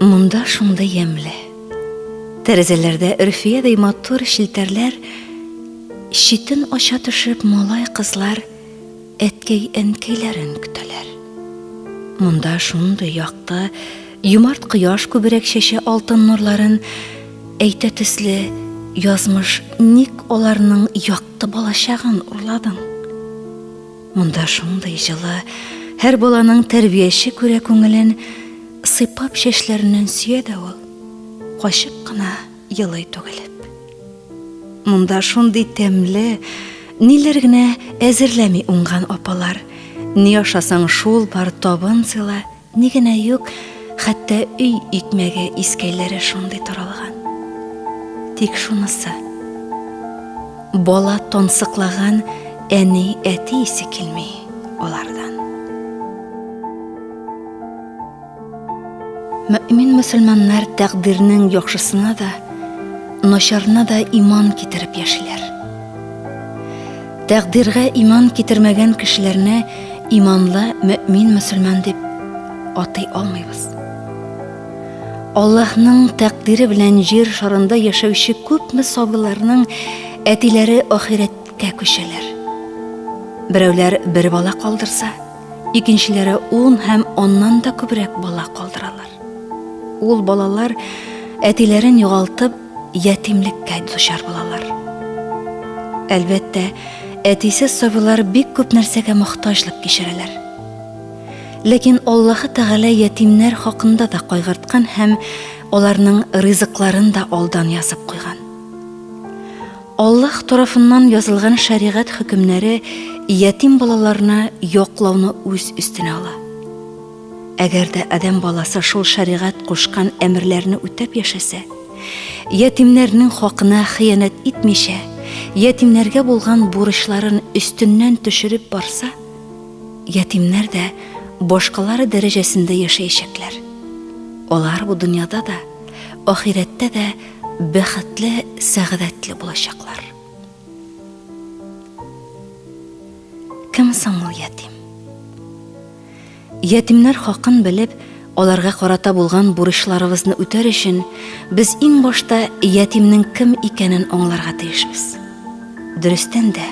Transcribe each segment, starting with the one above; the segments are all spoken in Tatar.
Монда шундый ямьле. Тәрәзәләрдә өрфиядәй матур челтәрләр, читен ача төшеп малай-кызлар әткәй-әнкәйләрен көтәләр. Монда шундый якты, юмарт кояш күбрәк чәчә алтын нурларын, әйтә төсле, язмыш, ник аларның якты балачагын урладың? Монда шундый җылы, һәр баланың тәрбияче күрә күңелен, сыйпап чәчләреннән сөя дә ул, качып кына елый түгелеп. Монда шундый тәмле, ниләр генә әзерләми уңган апалар. Ни ашасаң шул бар табын сыйла, Ни генә юк, хәтта өй икмәге искәйләре шундый таралган. Тик шунысы, бала тансыклаган әни әти исе килми алардан. Мөэмин мөселманнар тәкъдирнең яхшысына да, начарына да иман китереп яшиләр. Тәкъдиргә иман китермәгән кешеләрне иманлы мөэмин мөселман дип атый алмыйбыз. Аллаһның тәкъдире белән җир шарында яшәүче күпме сабыйларның әтиләре ахирәткә күчәләр. Берәүләр бер бала калдырса, икенчеләре ун һәм аннан да күбрәк бала калдыралар. Ул балалар әтиләрен югалтып, ятимлеккә дучар булалар. Әлбәттә, әтисез сабыйлар бик күп нәрсәгә мохтаҗлык кичерәләр. Ләкин Аллаһы Тәгалә ятимнәр хакында да кайгырткан һәм аларның ризыкларын да алдан язып куйган. Аллаһ тарафыннан язылган шәригать хөкемнәре ятим балаларны яклауны үз өстенә ала. Әгәр дә адәм баласы шул шәригать кушкан әмерләрне үтәп яшәсә, ятимнәрнең хакына хыянәт итмичә, ятимнәргә булган бурычларын өстеннән төшереп барса, ятимнәр дә башкалар дәрәҗәсендә яшәячәкләр. Алар бу дөньяда да, ахирәттә дә бәхетле, сәгадәтле булачаклар. Кем соң ул ятим? Ятимнәр хакын белеп, аларга карата булган бурычларыбызны үтәр өчен, без иң башта ятимнең кем икәнен аңларга тиешбез. Дөрестән дә,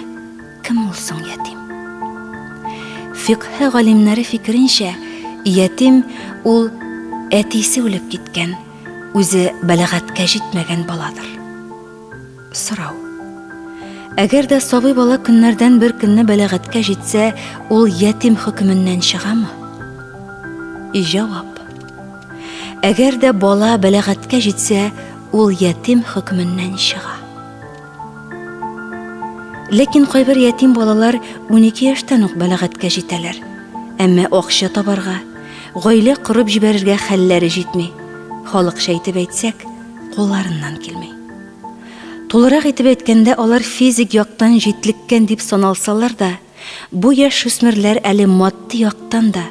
кем ул соң ятим? Фикъһ галимнәре фикеренчә, ятим ул әтисе үлеп киткән, үзе бәләгатькә җитмәгән баладыр. Сорау. Әгәр дә сабый бала көннәрдән бер көнне бәләгатькә җитсә, ул ятим хөкеменнән чыгамы? Җавап. Әгәр дә бала бәләгатькә җитсә, ул ятим хөкеменнән чыга. Ләкин кайбер ятим балалар 12 яшьтән үк бәләгатькә җитәләр. Әмма акча табарга, гаилә корып җибәрергә хәлләре җитми. Халыкча итеп әйтсәк, кулларыннан килми. Тулырак итеп әйткәндә, алар физик яктан җитлеккән дип саналсалар да, бу яшүсмерләр әле матди яктан да,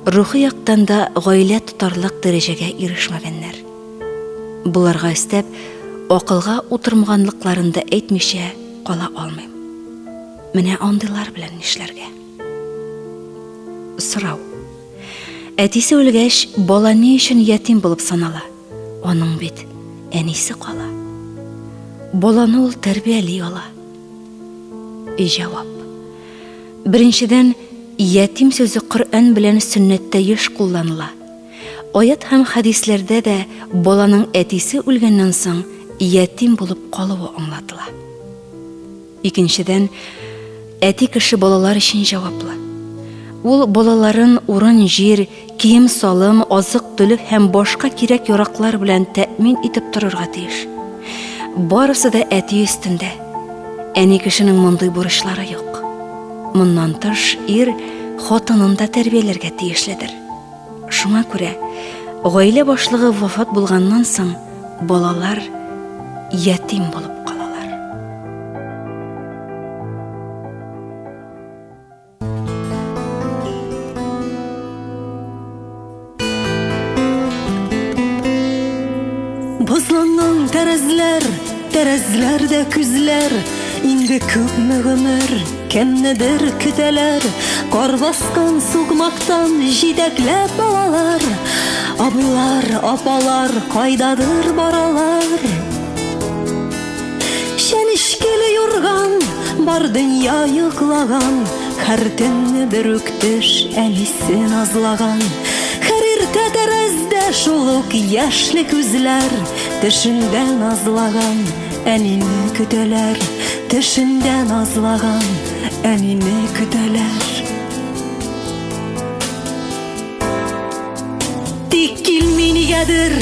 рухи яктан да гаилә тотарлык дәрәҗәгә ирешмәгәннәр. Боларга өстәп, акылга утырмаганлыкларын да әйтмичә кала алмыйм. Менә андыйлар белән нишләргә? Сорау. Әтисе үлгәч, бала ни өчен ятим булып санала? Аның бит әнисе кала. Баланы ул тәрбияли ала. Җавап. Беренчедән, ятим сүзе Коръән белән сөннәттә еш кулланыла. Аят һәм хәдисләрдә дә баланың әтисе үлгәннән соң ятим булып калуы аңлатыла. Икенчедән, әти кеше балалар өчен җаваплы. Ул балаларын урын-җир, кием-салым, азык-төлек һәм башка кирәк-яраклар белән тәэмин итеп торырга тиеш. Барысы да әти өстендә. Әни кешенең мондый бурычлары юк. Моннан тыш, ир хатынын да тәрбияләргә тиешледер. Шуңа күрә, гаилә башлыгы вафат булганнан соң, балалар ятим булып калалар. Бозланган тәрәзләр, тәрәзләрдә күзләр, инде күпме гомер, кемнедер көтәләр, кар баскан сукмактан җитәкләп балалар. Абыйлар, апалар кайдадыр баралар. Чәнечкеле юрган, бар дөнья йоклаган, Һәр төнне бер үк төш әнисе назлаган. Һәр иртә тәрәздә шул ук яшьле күзләр, Төшендә назлаган әнине көтәләр, Төшендә назлаган әнине көтәләр. Тик килми нигәдер,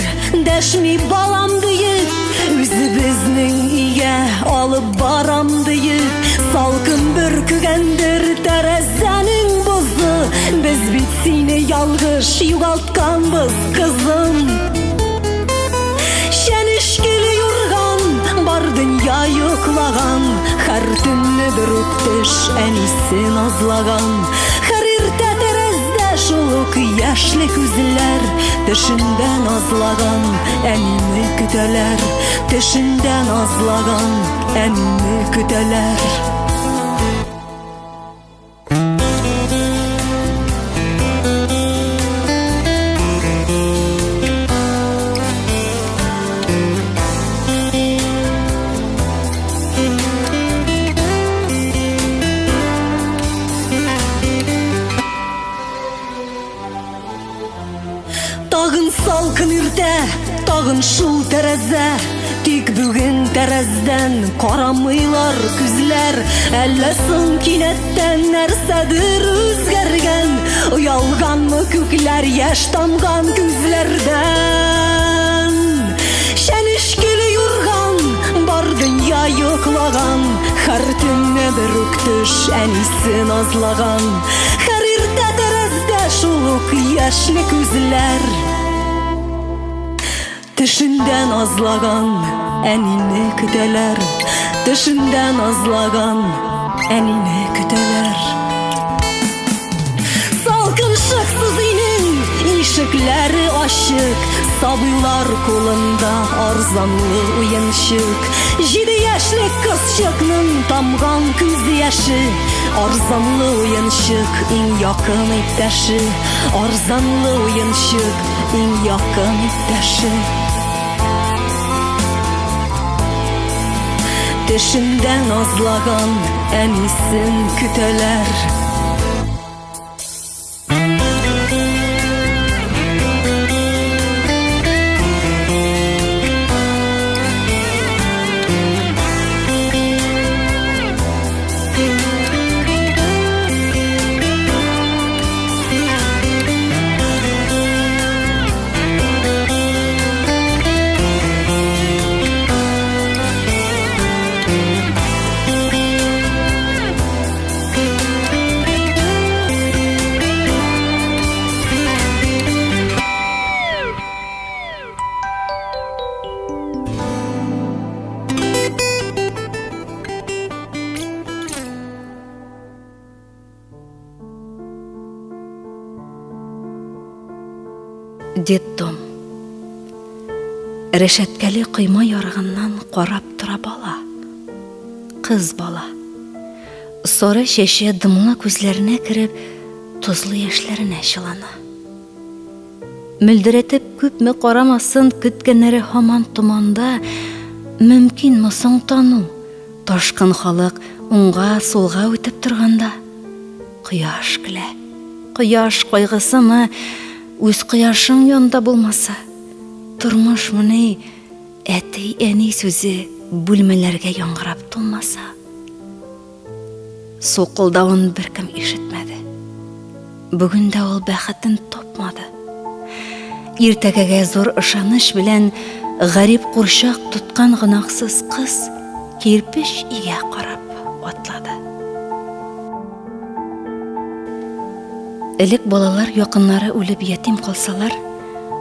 дәшми балам диеп, Үзебезнең өйгә алып барам диеп, Салкын бөркегәндер тәрәзәнең бозы, Без бит сине ялгыш югалтканбыз, кызым. Чәнечкеле юрган, бар дөнья йоклаган, Һәр төнне бер үк төш әнисе назлаган. Һәр иртә тәрәздә шул ук яшьле күзләр, Төшендә назлаган әнине көтәләр, Төшендә назлаган әнине көтәләр. Тагын салкын иртә, тагын шул тәрәзә. Тик бүген тәрәздән карамыйлар күзләр. Әллә соң кинәттән нәрсәдер үзгәргән? Оялганмы күкләр яшь тамган күзләрдән? Чәнечкеле юрган, бар дөнья йоклаган, Һәр төнне бер үк төш әнисе назлаган. Һәр иртә тәрәздә шул ук яшьле күзләр. Төшендә назлаган әнине көтәләр, Төшендә назлаган әнине көтәләр. Салкын шыксыз өйнең ишекләре ачык, Сабыйлар кулында арзанлы уенчык. Җиде яшьлек кызчыкның тамган күз яше, Арзанлы уенчык иң якын иптәше, Арзанлы уенчык иң якын иптәше. Төшендә назлаган әнисен көтәләр. Детдом. Рәшәткәле койма ярыгыннан карап тора бала. Кыз бала. Сары чәче дымлы күзләренә кереп, тозлы яшьләренә чылана. Мөлдерәтеп күпме карамасын, көткәннәре һаман томанда, мөмкинме соң тану? Ташкын халык уңга, сулга үтеп торганда. Кояш көлә. Кояш кайгысымы, үз кояшың янда булмаса? Тормышмыни, әти-әни сүзе бүлмәләргә яңгырап тулмаса? Сукылдавын беркем ишетмәде. Бүген дә ул бәхетен тапмады. Иртәгәгә зур ышаныч белән гарип курчак тоткан гөнаһсыз кыз кирпеч өйгә карап атлады. Элек балалар якыннары үлеп ятим калсалар,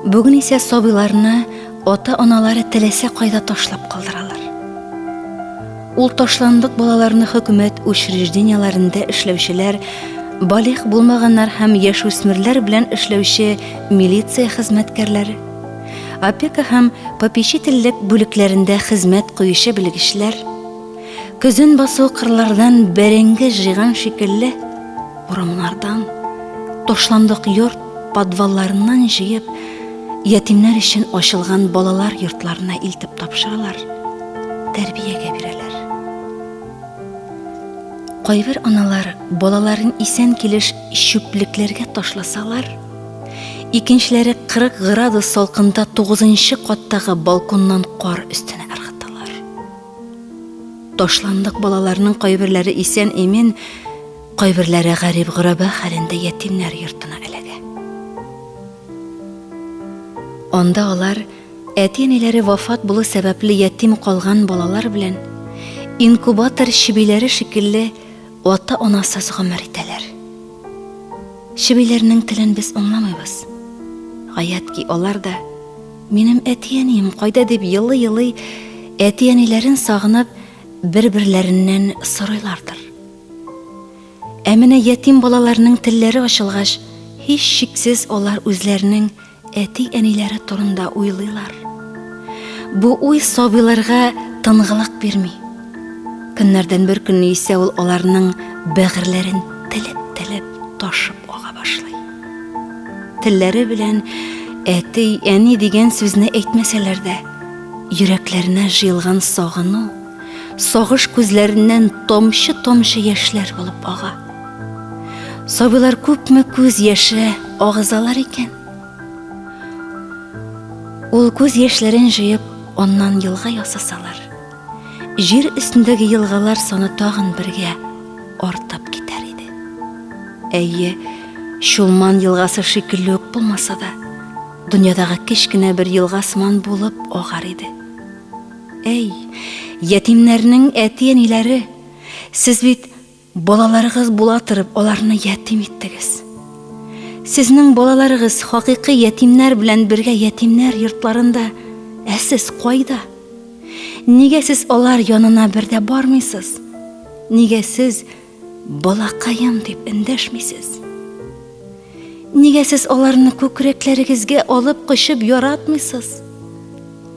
бүген исә сабыйларны ата-аналары теләсә кайда ташлап калдыралар. Ул ташландык балаларны хөкүмәт учреждениеләрендә эшләүчеләр, балигъ булмаганнар һәм яшүсмерләр белән эшләүче милиция хезмәткәрләре, опека һәм попечительлек бүлекләрендә хезмәт куючы белгечләр, көзен басу кырлардан бәрәңге җыйган шикелле, урамнардан, ташландык йорт подвалларыннан җыеп, ятимнәр өчен ачылган балалар йортларына илтеп тапшыралар, тәрбиягә бирәләр. Кайбер аналар балаларын исән килеш чүплекләргә ташласалар, икенчеләре 40 градус салкында тугызынчы каттагы балконнан кар өстенә ыргыталар. Ташландык балаларның кайберләре исән-имин, кайберләре гарип-гораба хәлендә ятимнәр йортына эләгә. Анда алар әти-әниләре вафат булу сәбәпле ятим калган балалар белән инкубатор чебиләре шикелле ата-анасыз гомер итәләр. Чебиләрнең телен без аңламыйбыз. Гаять ки, алар да минем әти-әнием кайда дип елый-елый әти-әниләрен сагынып бер-берләреннән сорыйлардыр. Ә менә ятим балаларның телләре ачылгач, һичшиксез алар үзләренең әти-әниләре турында уйлыйлар. Бу уй сабыйларга тынгылык бирми. Көннәрдән бер көнне исә ул аларның бәгырьләрен телеп-телеп ташып ага башлый. Телләре белән әти, әни дигән сүзне әйтмәсәләр дә, йөрәкләренә җыелган сагыну, Сагыш күзләреннән тамчы-тамчы яшьләр булып ага. Сабыйлар күпме күз яше агызалар икән? Ул күз яшьләрен җыеп, аннан елга ясасалар, җир өстендәге елгалар саны тагын бергә артып китәр иде. Әйе, Чулман елгасы шикелле үк булмаса да, дөньядагы кечкенә бер елга сыман булып агар иде. Әй, ятимнәрнең әти-әниләре, сез бит балаларыгыз була торып аларны ятим иттегез. Сезнең балаларыгыз хакыйкый ятимнәр белән бергә ятимнәр йортларында, ә сез кайда? Нигә сез алар янына бер дә бармыйсыз? Нигә сез Балакаем дип эндәшмисез? Нигә сез аларны күкрәкләрегезгә алып кочып яратмыйсыз?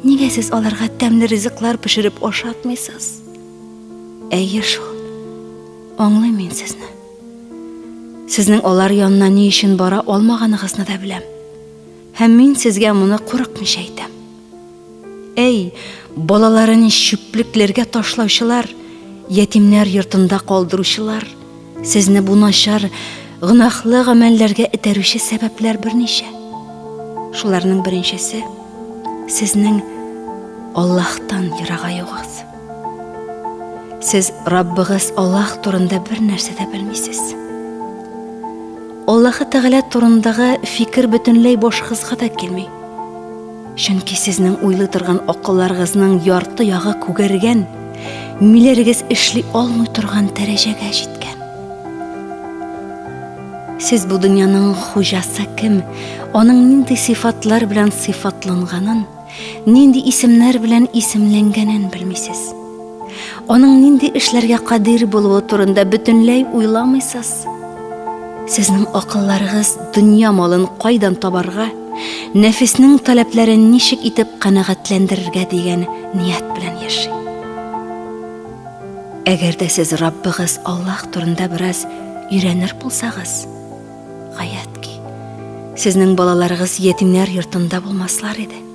Нигә сез аларга тәмле ризыклар пешереп ашатмыйсыз? Әйе шул. Аңлыйм мин сезне. Сезнең алар янына ни өчен бара алмаганыгызны да беләм. Һәм мин сезгә моны курыкмыйча әйтәм. Әй, балаларын чүплекләргә ташлаучылар, ятимнәр йортында калдыручылар, сезне бу начар, гөнаһлы гамәлләргә этәрүче сәбәпләр берничә. Шуларның беренчесе, сезнең Аллаһтан ерагаюыгыз. Сез Раббыгыз Аллаһ турында бер нәрсә дә белмисез. Аллаһы Тәгалә турындагы фикер бөтенләй башыгызга да килми. Чөнки сезнең уйлый торган акылларыгызның ярты ягы күгәргән, миләрегез эшли алмый торган дәрәҗәгә җиткән. Сез бу дөньяның хуҗасы кем, аның нинди сыйфатлар белән сыйфатланганын, нинди исемнәр белән исемләнгәнен белмисез. Аның нинди эшләргә кадир булуы турында бөтенләй уйламыйсыз. Сезнең акылларыгыз дөнья малын кайдан табарга, нәфеснең таләпләрен ничек итеп канәгатьләндерергә дигән ният белән яши. Әгәр дә сез Раббыгыз Аллаһ турында бераз өйрәнер булсагыз, гаять ки, сезнең балаларыгыз ятимнәр йортында булмаслар иде.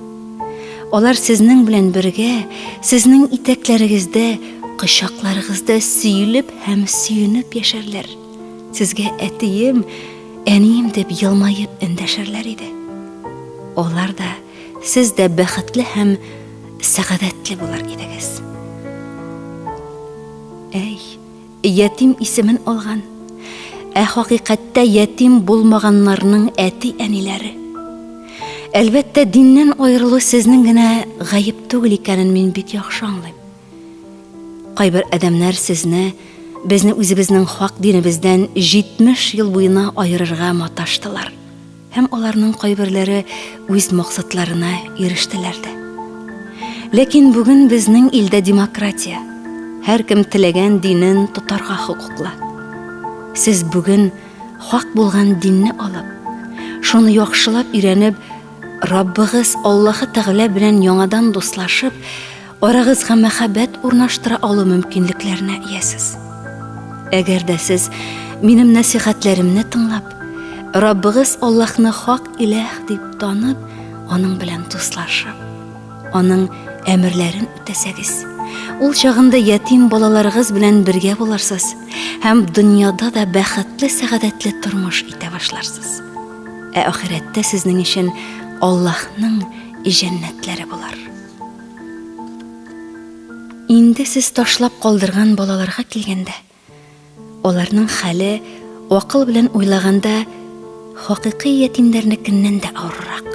Алар сезнең белән бергә, сезнең итәкләрегездә, кочакларыгызда сөелеп һәм сөенеп яшәрләр. Сезгә әтием, әнием дип елмаеп эндәшерләр иде. Алар да, сез дә бәхетле һәм сәгадәтле булыр идегез. Әй, ятим исемен алган, ә хакыйкатьтә ятим булмаганнарның әти-әниләре. Әлбәттә, диннән аерылу сезнең генә гаеп түгел икәнен мин бик яхшы аңлыйм. Кайбер адәмнәр сезне, безне үзебезнең хак динебездән 70 ел буена аерырга маташтылар. Һәм аларның кайберләре үз максатларына ирештеләр дә. Ләкин бүген безнең илдә демократия. Һәркем теләгән динен тотарга хокуклы. Сез бүген хак булган динне алып, шуны яхшылап өйрәнеп, Раббыгыз Аллаһы Тәгалә белән яңадан дуслашып, Арагызга мәхәббәт урнаштыра алу мөмкинлекләренә иясез. Әгәр дә сез минем нәсихәтләремне тыңлап, Раббыгыз Аллаһны хак иләһ дип танып, аның белән дуслашып, аның әмерләрен үтәсәгез, ул чагында ятим балаларыгыз белән бергә булырсыз һәм дөньяда да бәхетле сәгадәтле тормыш итә башларсыз. Ә ахирәттә сезнең өчен Аллаһның җәннәтләре булыр. Инде сез ташлап калдырган балаларга килгәндә, Аларның хәле, акыл белән уйлаганда, хакыйкый ятимнәрнекеннән дә авыррак.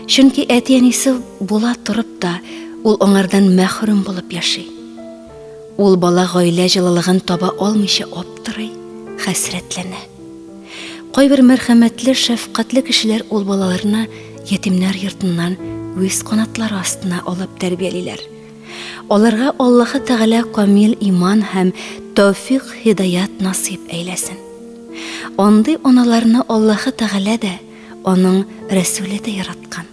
Чөнки әти-әнисе була торып та, ул аңардан мәхрүм булып яши. Ул бала гаилә җылылыгын таба алмыйча аптырый, хәсрәтләнә. Кайбер мәрхәмәтле, шәфкатьле кешеләр ул балаларны ятимнәр йортыннан үз канатлары астына алып тәрбиялиләр. Аларга Аллаһы Тәгалә камил иман һәм тәүфик-һидаят насыйп әйләсен. Андый аналарны Аллаһы Тәгалә дә, аның Рәсүле дә яраткан.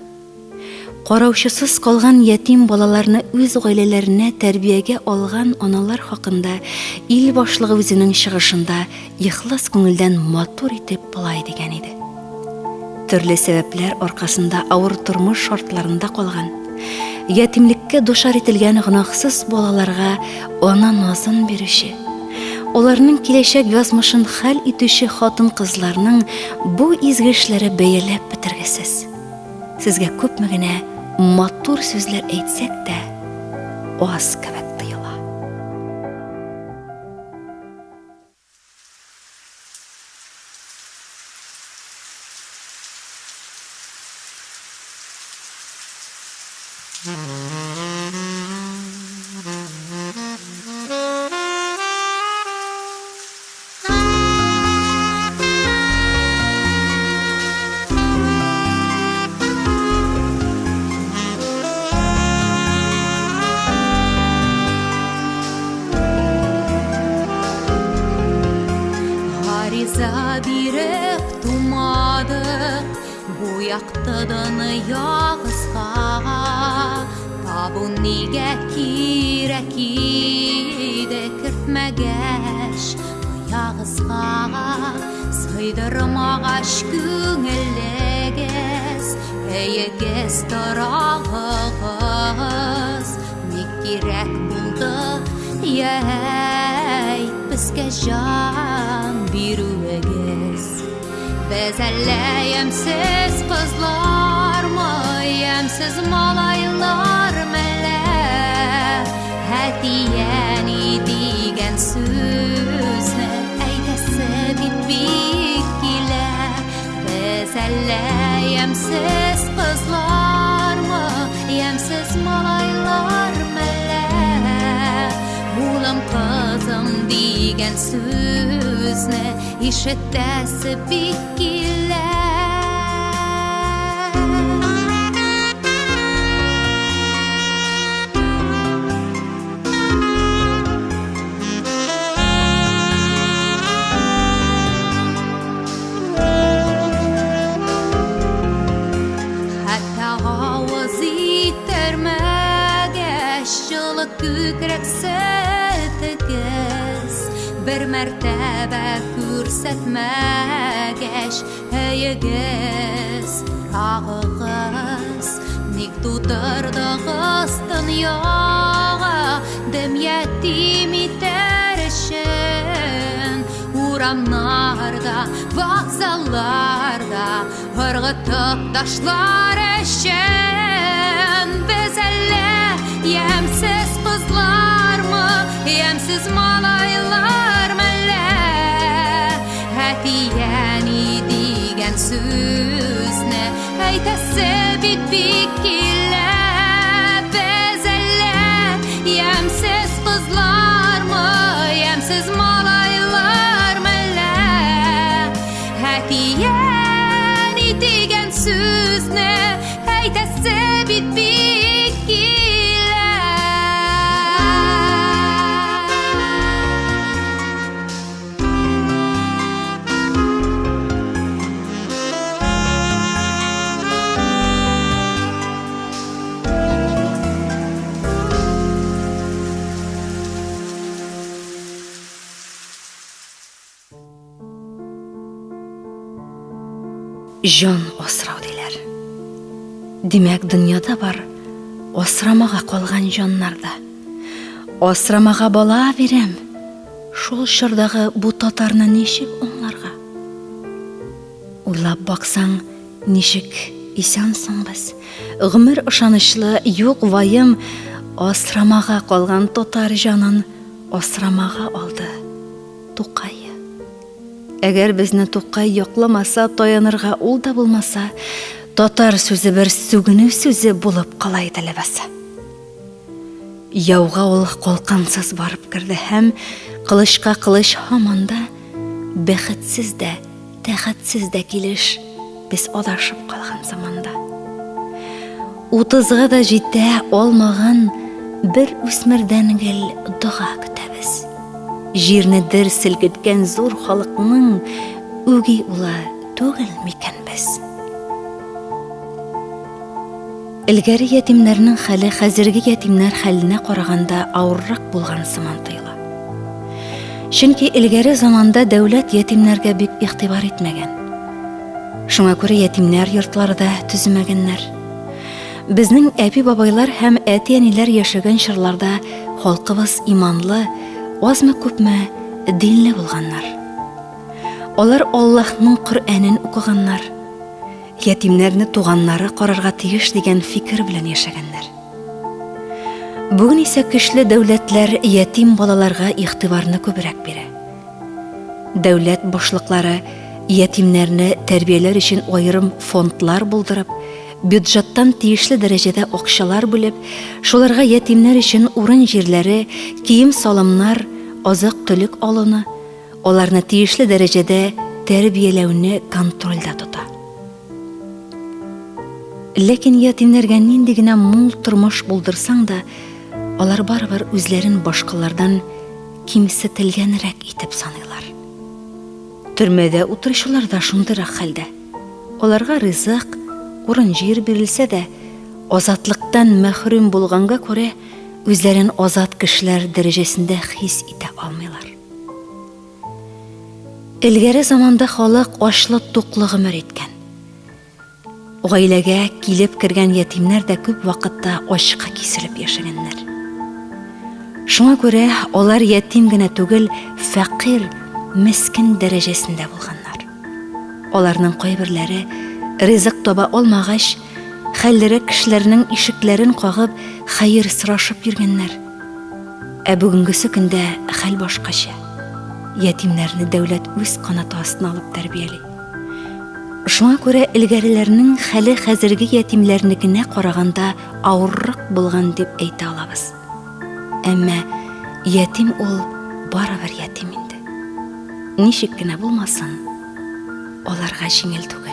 Караучысыз калган ятим балаларны үз гаиләләренә тәрбиягә алган аналар хакында ил башлыгы үзенең чыгышында ихлас күңелдән матур итеп болай дигән иде. Төрле сәбәпләр аркасында авыр тормыш шартларында калган, ятимлеккә дучар ителгән гөнаһсыз балаларга ана назын бирүче, аларның киләчәк язмышын хәл итүче хатын-кызларның бу изге эшләре бәяләп бетергесез. Сезгә күпме генә матур сүзләр әйтсәк тә, аз кебек тоела. Гариза биреп тумадык бу якты дөньягызга. Табу нигә кирәк иде кертмәгәч оягызга, сыйдырмагач күңелегез, өегез, торагыгыз. Ник кирәк булды, я әйт, безгә җан бирүегез? Без әллә ямьсез кызлармы, ямьсез малайлар мәллә? Әти-әни дигән сүзне әйтәсе бит бик килә. Без әллә ямьсез кызлармы, ямьсез малайлар мәллә? Улым, кызым дигән сүзне ишетәсе бик килә. Хәтта авыз иттермәгәч, җылы күкрәк сөтегез, бер мәртәбә күрсәтмәгәч, өегез, торагыгыз, ник тудырдыгыз дөньяга, дөм ятим итәр өчен? Урамнарда, вокзалларда ыргытып ташлар өчен. Без әллә ямьсез кызлармы, ямьсез малайлар мәллә? Әти-әни дигән сүзне әйтәсе бит бик килә. Без әллә ямьсез кызлармы, ямьсез малайлар мәллә? Әти-әни дигән сүзне әйтәсе бит бик килә. Җан асрау диләр. Димәк, дөньяда бар асрамага калган җаннар да. Асрамага бала бирәм. Шул чордагы бу татарны ничек аңларга? Уйлап баксаң, ничек исән соң без? Гомер ышанычлы, юк ваем, асрамага калган татар җанын асрамага алды Тукай. Әгәр безне Тукай якламаса, таянырга ул да булмаса, татар сүзе бер сүгенү сүзе булып кала иде ләбаса. Яуга ул калкансыз барып керде һәм кылычка кылыч һаман да бәхетсез дә, тәхетсез дә килеш без адашып калган заманда. Утызга да җитә алмаган бер үсмердән гел дога көтәбез. Җирне дер селкеткән зур халыкның үги улы түгел микән без? Элгәре ятимнәрнең хәле хәзерге ятимнәр хәленә караганда авыррак булган сыман тоела. Чөнки элгәре заманда дәүләт ятимнәргә бик игътибар итмәгән. Шуңа күрә ятимнәр йортлары да төземәгәннәр. Безнең әби-бабайлар һәм әти-әниләр яшәгән чорларда халкыбыз иманлы, азмы-күпме динле булганнар. Алар Аллаһның Коръәнен укыганнар. Ятимнәрне туганнары карарга тиеш дигән фикер белән яшәгәннәр. Бүген исә көчле дәүләтләр ятим балаларга игътибарны күбрәк бирә. Дәүләт башлыклары ятимнәрне тәрбияләр өчен аерым фондлар булдырып, бюджеттан тиешле дәрәҗәдә акчалар бүлеп, шуларга ятимнәр өчен урын-җирләре, кием-салымнар, азык-төлек алуны, аларны тиешле дәрәҗәдә тәрбияләүне контрольдә тота. Ләкин ятимнәргә нинди генә мул тормыш булдырсаң да, алар барыбер үзләрен башкалардан кимсетелгәнрәк итеп саныйлар. Төрмәдә утыручылар да шундыйрак хәлдә. Аларга ризык, урын-җир бирелсә дә, азатлыктан мәхрүм булганга күрә, үзләрен азат кешеләр дәрәҗәсендә хис итә алмыйлар. Элгәре заманда халык ачлы-туклы гомер иткән. Гаиләгә килеп кергән ятимнәр дә күп вакытта ачка киселеп яшәгәннәр. Шуңа күрә алар ятим генә түгел, фәкыйрь, мескен дәрәҗәсендә булганнар. Аларның кайберләре ризык таба алмагач, хәллерәк кешеләрнең ишекләрен кагып, хәер сорашып йөргәннәр. Ә бүгенгесе көндә хәл башкача. Ятимнәрне дәүләт үз канаты астына алып тәрбияли. Шуңа күрә элгәреләрнең хәле хәзерге ятимнәрнекенә караганда авыррак булган дип әйтә алабыз. Әмма ятим ул барыбер ятим инде. Ничек кенә булмасын, аларга җиңел түгел.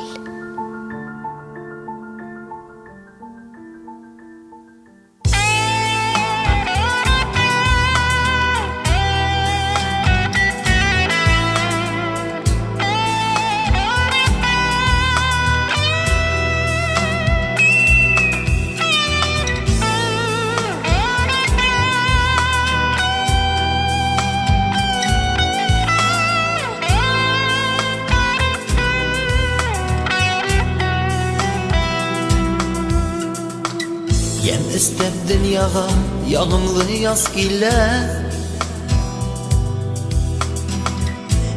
Ямь өстәп дөньяга ягымлы яз килә.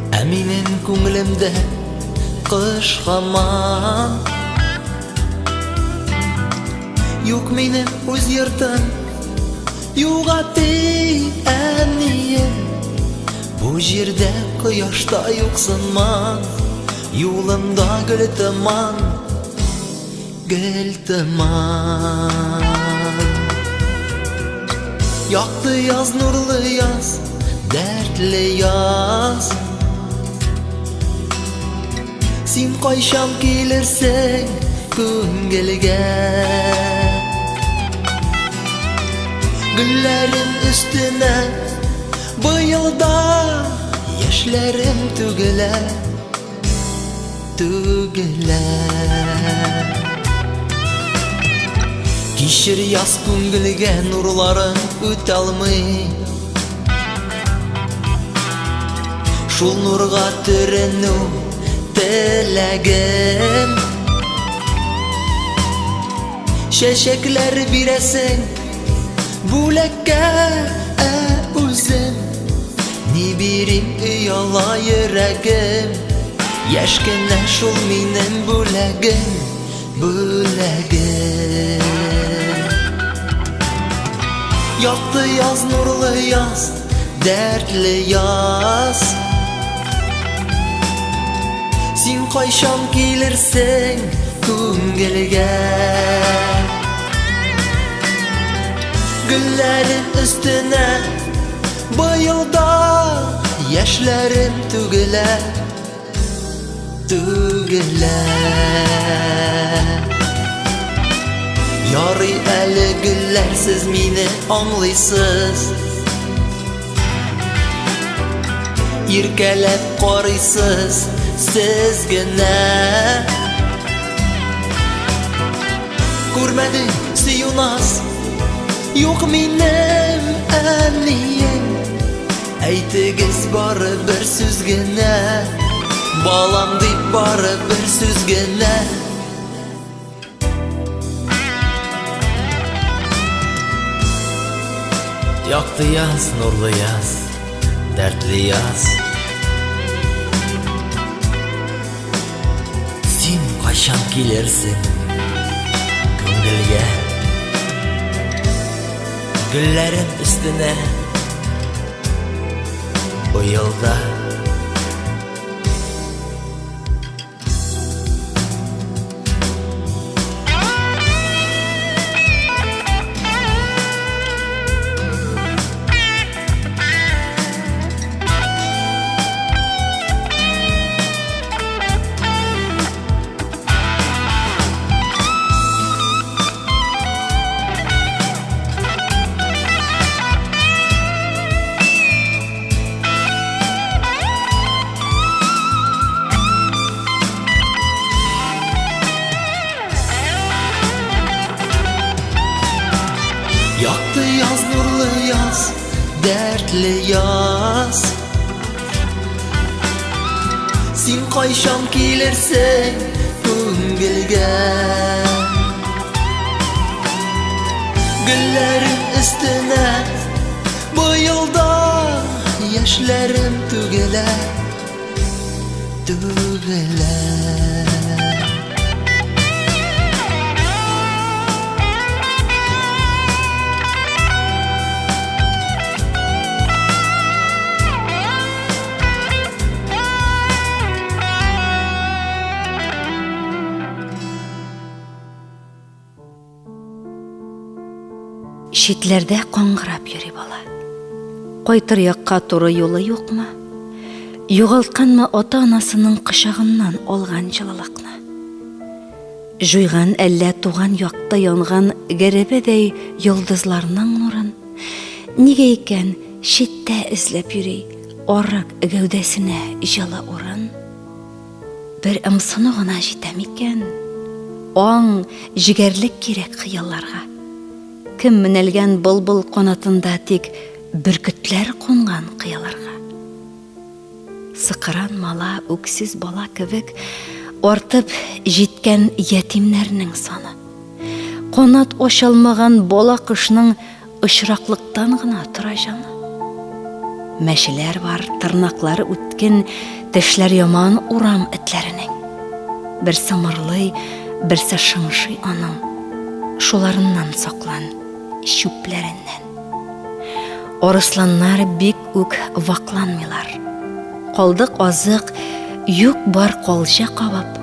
Ә минем күңелемдә кыш һаман. Юк минем үз йортым, юк әти, әнием. Бу җирдә кояшта юксынман, юлымда гөл томан. Гел томан. Якты яз, нурлы яз, дәртле яз. Син кайчан килерсең күңелгә? Гөлләрем өстенә быел да яшьләрем түгелә. Түгелә. Кичер яз күңелгә нурлары үтә алмый. Шул нурга төренү теләгем. Чәчәкләр бирәсең бүләккә, ә үзем ни бирим ояла йөрәгем. Яшь кенә шул минем бүләгем, бүләгем. Якты яз, нурлы яз, дәртле яз. Син кайчан килерсең күңелгә? Гөлләрем өстенә быел да яшьләрем түгелә, түгелә. Ярый әле гөлләр сез мине аңлыйсыз. Иркәләп карыйсыз сез генә. Күрмәдең сөю наз, юк минем әнием. Әйтегез бары бер сүз генә, балам дип бары бер сүз генә. Якты яз, нурлы яз, дәртле яз. Син кайчан килерсең күңелгә? Гөлләрем өстенә быел да Якты яз, нурлы яз, дәртле яз. Син кайчан килерсең күңелгә? Гөлләрем өстенә быел да яшьләрем түгелә, түгелә. Читләрдә каңгырап йөри бала. Кайтыр якка туры юлы юкмы? Югалтканмы ата-анасының кочагыннан алган җылылыкны? Җуйган әллә туган якта янган гәрәбәдәй йолдызларның нурын? Нигә икән читтә эзләп йөри арык гәүдәсенә җылы урын? Бер ымсыну гына җитә микән? Аң, җегәрлек кирәк хыялларга. Кем менәлгән былбыл канатында тик бөркетләр кунган кыяларга? Сыкран мала, үксез бала кебек артып җиткән ятимнәрнең саны. Канат ачалмаган бала кошның Очраклыктан гына тора җаны. Мәчеләр бар, тырнаклары үткен, тешләр яман урам этләренең. Берсе мырлый, берсе шыңшый аның. Шуларыннан саклан, чүпләреннән. Арысланнар бик үк вакланмыйлар. Калдык азык, юк бар калҗа кабып,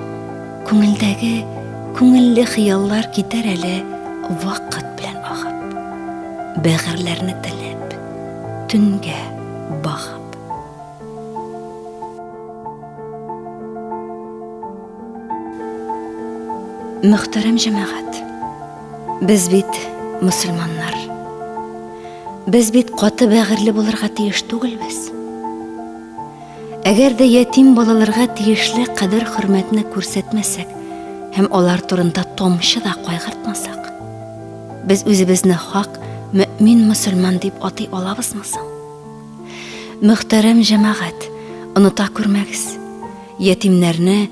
Күңелдәге күңелле хыяллар китәр әле вакыт белән агып, бәгырьләрне телеп, төнгә багып. Мөхтәрәм җәмәгать, без бит мөселманнар. Без бит каты бәгырьле булырга тиеш түгелбез. Әгәр дә ятим балаларга тиешле кадер-хөрмәтне күрсәтмәсәк һәм алар турында тамчы да кайгыртмасак, без үзебезне хак мөэмин-мөселман дип атый алабызмы соң? Мөхтәрәм җәмәгать, оныта күрмәгез, ятимнәрне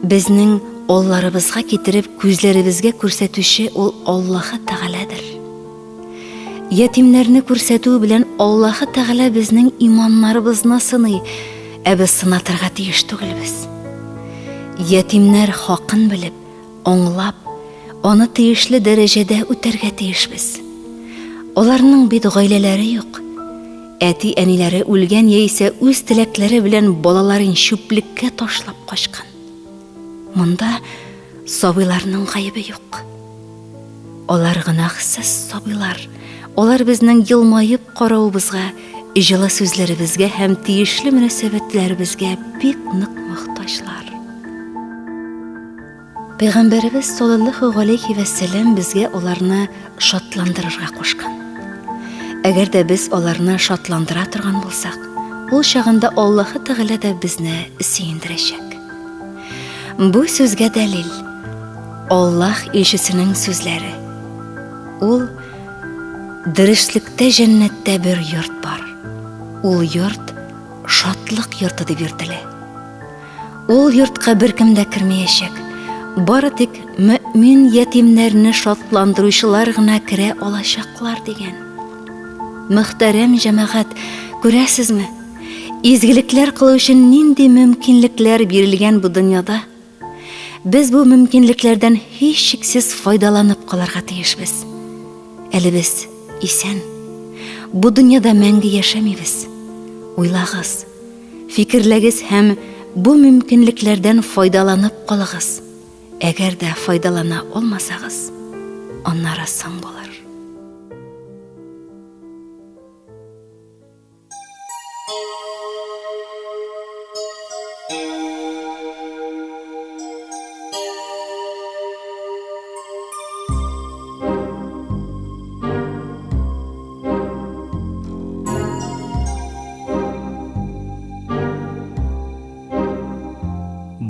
безнең алларыбызга китереп күзләребезгә күрсәтүче ул Аллаһы Тәгаләдер. Ятимнәрне күрсәтү белән Аллаһы Тәгалә безнең иманнарыбызны сыный, ә без сынатырга тиеш түгелбез. Ятимнәр хакын белеп, аңлап, аны тиешле дәрәҗәдә үтәргә тиешбез. Аларның бит гаиләләре юк. Әти-әниләре үлгән яисә үз теләкләре белән балаларын чүплеккә ташлап качкан. Монда сабыйларның гаебе юк. Алар гөнаһсыз сабыйлар. Алар безнең елмаеп каравыбызга, җылы сүзләребезгә һәм тиешле мөнәсәбәтләребезгә бик нык мохтаҗлар. Пәйгамбәребез саллаллаһу галәйһи вә сәлам безгә аларны шатландырырга кушкан. Әгәр дә без аларны шатландыра торган булсак, ул чагында Аллаһы Тәгалә дә безне сөендерәчәк. Бу сүзгә дәлил Аллаһ илчесенең сүзләре. Ул Дөреслектә җәннәттә бер йорт бар. Ул йорт шатлык йорты дип йөртелә. Ул йортка беркем дә кермәячәк. Бары тик мөэмин ятимнәрне шатландыручылар гына керә алачаклар дигән. Мөхтәрәм җәмәгать, күрәсезме? Изгелекләр кылу өчен нинди мөмкинлекләр бирелгән бу дөньяда? Без бу мөмкинлекләрдән һичшиксез файдаланып калырга тиешбез. Әле без исән. Бу дөньяда мәңге яшәмибез. Уйлагыз, фикерләгез һәм бу мөмкинлекләрдән файдаланып калыгыз. Әгәр дә файдалана алмасагыз, аннары соң булыр.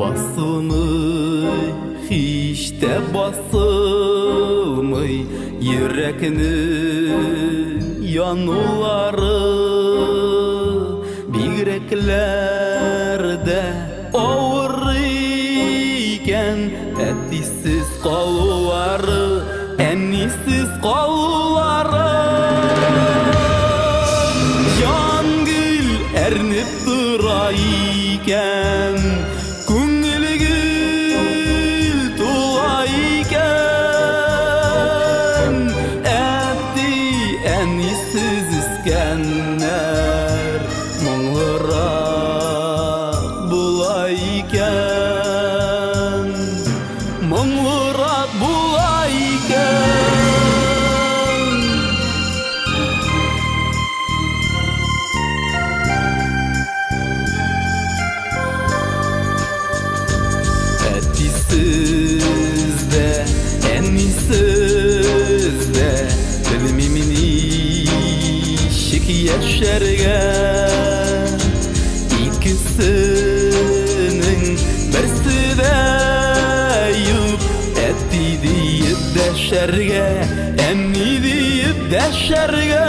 Басылмый, һич тә басылмый йөрәкнең янулары. Бигрәкләр дә авыр икән әтисез калулары, әнисез калулары. Җан гөл әрнеп Тора икән, күңел гөл тула икән. Әти, әнисез үскәннәр моңлырак була икән. Моңлырак була икән. Әтисез дә, әнисез дә белмим ничек яшәргә. Икесенең берсе дә юк, әти диеп дәшәргә, әни диеп дәшәргә.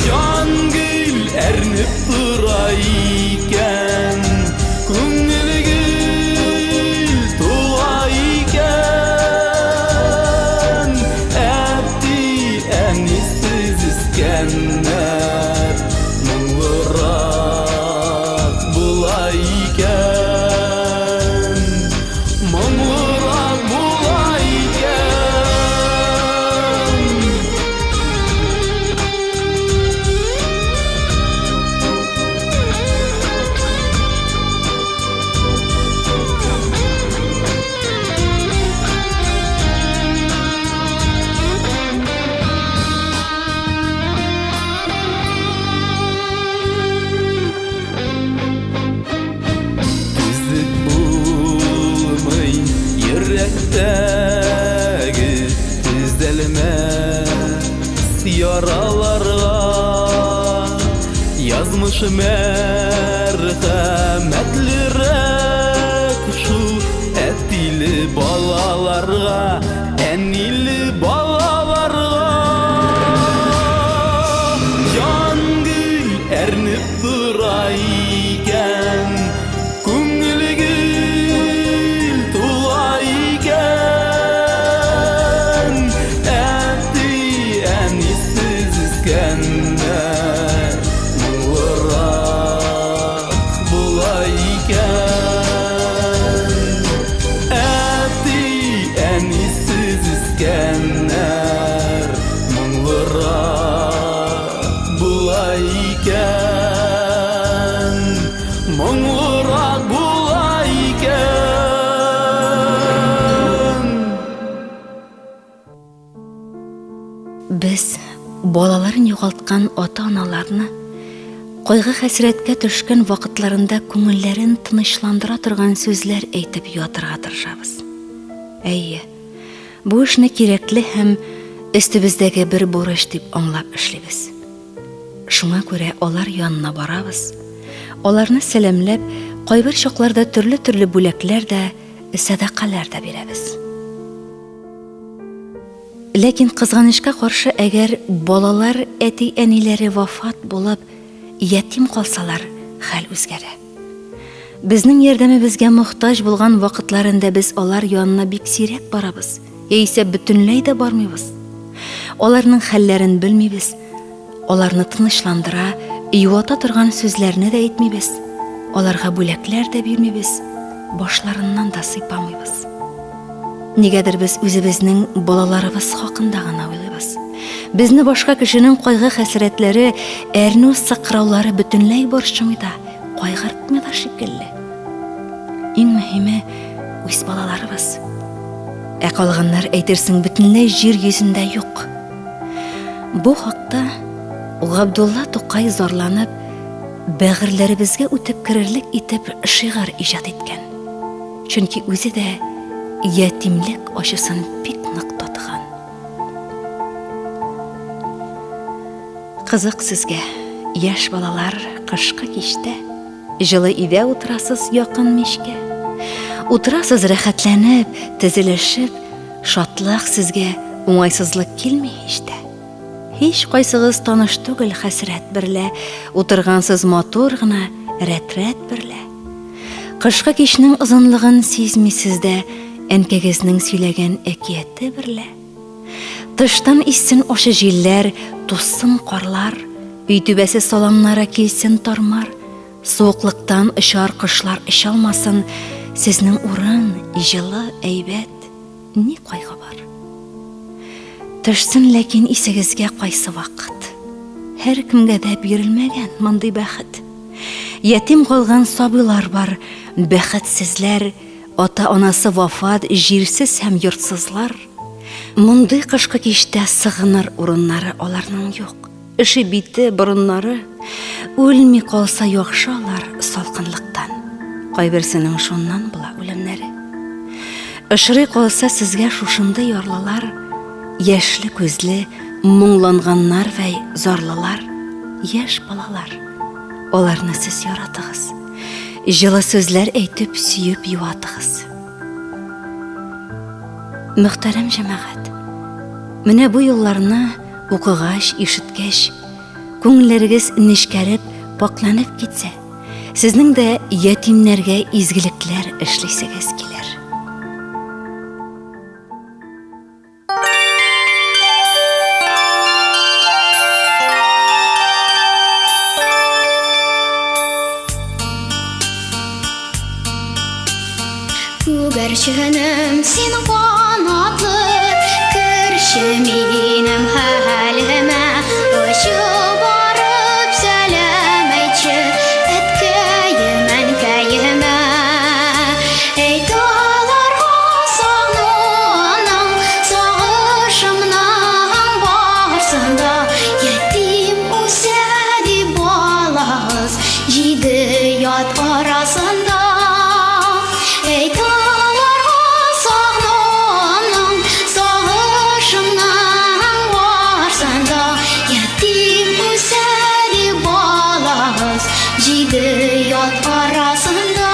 Җан гөл әрнеп тора икән, күңел гөл тула икән. Әти, әнисез үскәннәр моңлырак була икән. Моңлырак була икән. Түзеп булмый йөрәктәге төзәлмәс яраларга. Язмыш мәрхәмәтлерәк шул әтиле балаларга, әниле балаларга. Җан гөл әрнеп тора икән, күңел гөл. Моңлырак була икән. Без балаларын югалткан ата-аналарны кайгы-хәсрәткә төшкән вакытларында күңелләрен тынычландыра торган сүзләр әйтеп юатырга тырышабыз. Әйе, бу эшне кирәкле һәм өстебездәге бер бурыч дип аңлап эшлибез. Шуңа күрә алар янына барабыз, аларны сәламләп, кайбер чакларда төрле-төрле бүләкләр дә, сәдакалар да бирәбез. Ләкин кызганычка каршы, әгәр балалар әти-әниләре вафат булып, ятим калсалар, хәл үзгәрә. Безнең ярдәмебезгә мохтаҗ булган вакытларында без алар янына бик сирәк барабыз, яисә бөтенләй дә бармыйбыз. Аларның хәлләрен белмибез, аларны тынычландыра, юата торган сүзләрне дә әйтмибез, аларга бүләкләр дә бирмибез, башларыннан да сыйпамыйбыз. Нигәдер без үзебезнең балаларыбыз хакында гына уйлыйбыз. Безне башка кешенең кайгы-хәсрәтләре, әрнү-сыкраулары бөтенләй борчымый да, кайгыртмый да шикелле. Иң мөһиме, үз балаларыбыз. Ә калганнар, әйтерсең, бөтенләй җир йөзендә юк. Бу хакта Габдулла Тукай зарланып, бәгырьләребезгә үтеп керерлек итеп шигырь иҗат иткән. Чөнки үзе дә ятимлек ачысын бик нык татыган. Кызык сезгә, яшь балалар, кышкы кичтә җылы өйдә утырасыз якын мичкә. Утырасыз рәхәтләнеп, тезелешеп, шатлык сезгә, уңайсызлык килми һич тә. Һич кайсыгыз таныш түгел хәсрәт берлә, утыргансыз матур гына рәт-рәт берлә. Кышкы кичнең озынлыгын сизмисез дә, әнкәгезнең сөйләгән әкияте берлә. Тыштан иссен ачы җилләр, тузсын карлар, өй түбәсе саламнары килсен тармар, суыклыктан очар кошлар очалмасын, сезнең урын җылы, әйбәт. Ни кайгы бар? Төшсен ләкин исегезгә кайсы вакыт. Һәркемгә дә бирелмәгән мондый бәхет. Ятим калган сабыйлар бар, бәхетсезләр, ата-анасы вафат, җирсез һәм йортсызлар. Мондый кышкы кичтә сыгыныр урыннары аларның юк. Өши бите, борыннары. Үлми калса яхшы алар салкынлыктан. Кайберсенең шуннан була үлемнәре. Очрый калса сезгә шушындый ярлылар, яшьле күзле, моңланганнар вәй зарлылар, яшь балалар. Аларны сез яратыгыз. Җылы сүзләр әйтеп, сөеп юатыгыз. Мөхтәрәм җәмәгать, менә бу юлларны Укыгач, ишеткәч, күңелләрегез нечкәреп, пакьләнеп китсә, сезнең дә ятимнәргә изгелекләр эшлисегез килер. Күгәрченем, син канатлы, керче минем хәлемә, очып барып сәлам әйтче, әткәем, әнкәемә. Әйт аларга сагынуның, сагышымның барсын да, ятим үсә дип балагыз, Җиде ят арасында Әйт аларга сагынуымның, Сагышымның барсын да. Ятим үсә дип балагыз Җиде ят арасында.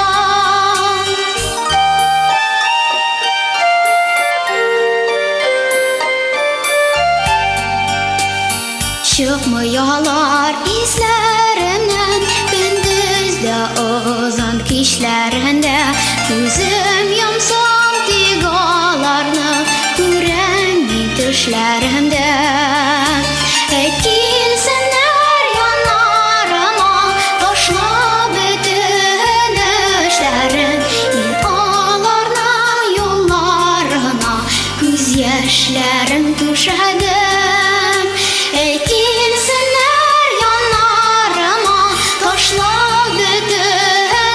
Чыкмый алар исләремнән, Көндез дә озын кичләрендә. Күзем йомсам тик аларны Күрәм мин төшләремдә. Әйт килсеннәр яннарыма, Ташлап бөтен эшләрен, Мин аларның юлларына Күз яшьләрем түшәдем. Әй, килсеннәр яннарыма, Ташлап бөтен.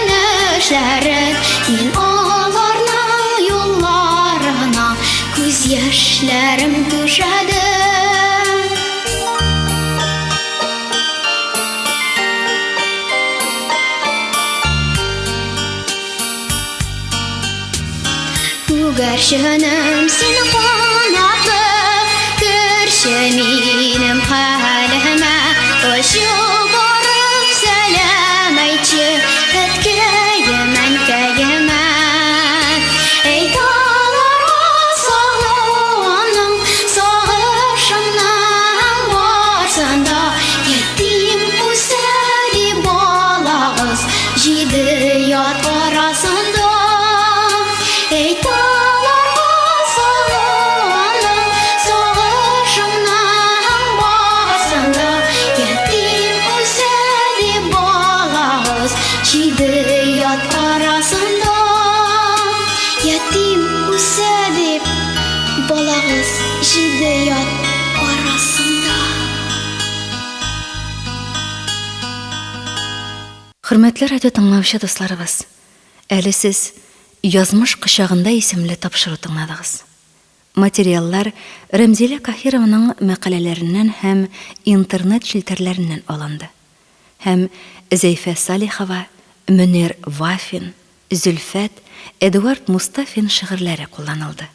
Күгәрченем, син канатлы, Керче минем хәлемә. Очып барып сәлам әйтче Әткәем, әнкәемә. Әйт аларга сагынуым, Сагышымның барсын да. Ятим үсә дип балагыз Җиде ят арасында. Әйт аларга сагынуым, Сагышымның барсын да. Ятим үсә дип балагыз Җиде ят арасында. Ятим үсә дип балагыз Җиде ят арасында. Хөрмәтле радио тыңлаучы дусларыбыз, әле сез Язмыш кочагында исемле тапшыру тыңладыгыз. Материаллар Рәмзилә Каһированың мәкаләләреннән һәм интернет челтәрләреннән алынды. Һәм Зәйфә Салихова, Мөнир Вафин, Зөлфәт, Эдуард Мустафин шигырьләре кулланылды.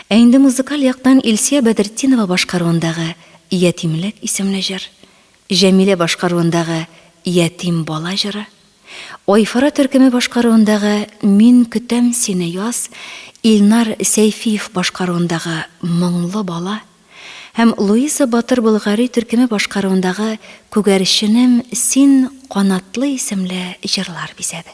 Ә инде музыкаль яктан Илсөя Бәдертдинова башкаруындагы Ятимлек исемле җыр, Җәмилә башкаруындагы Ятим бала җыры, Айфара төркеме башкаруындагы Мин көтәм сине, яз, Илнар Сәйфиев башкаруындагы Моңлы бала һәм Луиза Батыр Болгари төркеме башкаруындагы Күгәрченем, син канатлы исемле җырлар бизәде.